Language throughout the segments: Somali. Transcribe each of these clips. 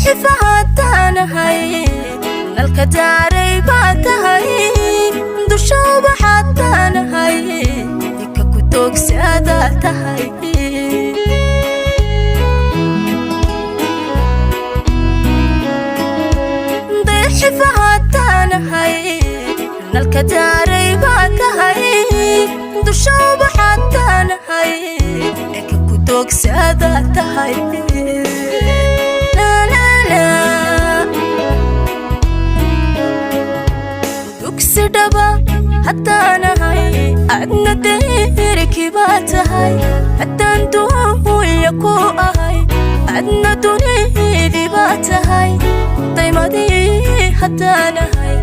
Dayaxifahaataanahay, nalka daaray baa tahay, dusha ubaxaataanahay, ika ku toogsaadaa tahay. Dayaxifahaataanahay, nalka daaray baa tahay, dusha ubaxaataanahay, ika ku toogsaadaa tahay. Dugsi dhaba haddaanahay, adna deerki baa tahay, haddaan duunya ku ahay, adna dunidii baa tahay. Daymadii haddaanahay,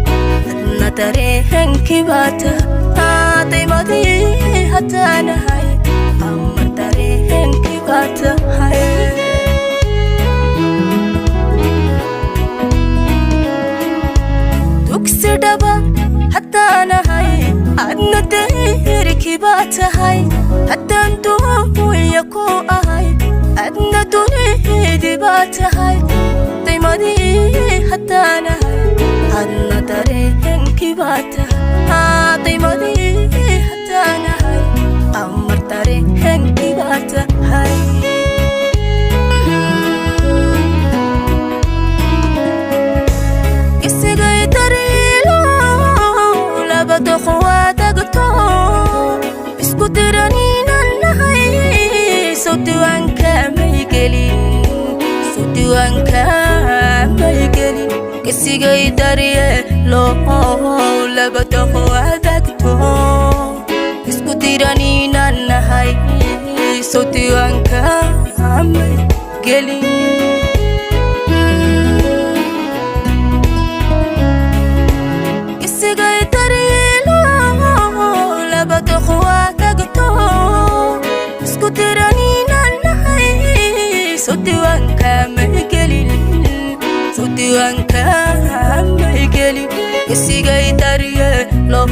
adna dareenkii baa tahay. Daymadii haddaanahay, amar dareenkii baa tahay. Dugsi dhaba haddaanahay, adna deerki baa tahay, haddaan duunya ku ahay, adna dunidii baa tahay. Daymadii haddaanahay, adna dareenkii baa tahay. Daymadii haddaanahay, amar dareenkii baa tahay. Isigay dariilo laba doq waadagto, isku diraniinan nahay, sow diiwaanka may gelin, sow diiwaanka may gelin. Isigay daryeelo laba doq waadagto, isku diraniinan nahay, sow diiwaanka may gelin. Isigay daryeelo laba doq waadagto, isku diraniinan nahay, sow diiwaanka may gelin, sow diiwaanka may gelin. Isigay daryeelo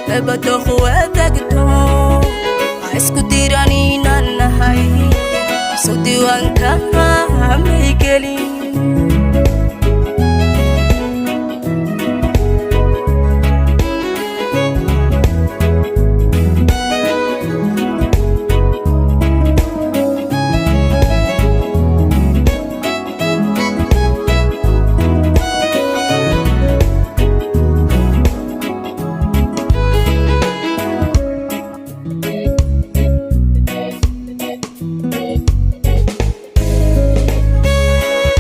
laba doq waadagto, isku diraniinan nahay, sow diiwaanka may gelin.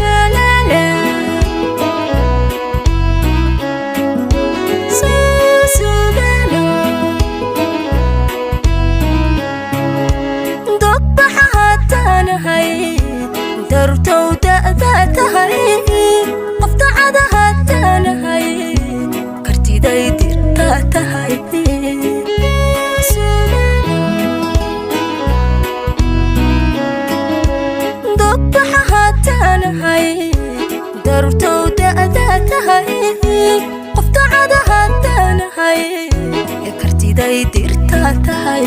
La la la. Susuubano. Dogbaxa haddaanahay, dartow da'daa tahay, qof dacada haddaanahay, kartiday dirtaa tahay. Dogbaxa haddaanahay, dartow da'daa tahay, qof dacada haddaanahay, kartiday dirtaa tahay.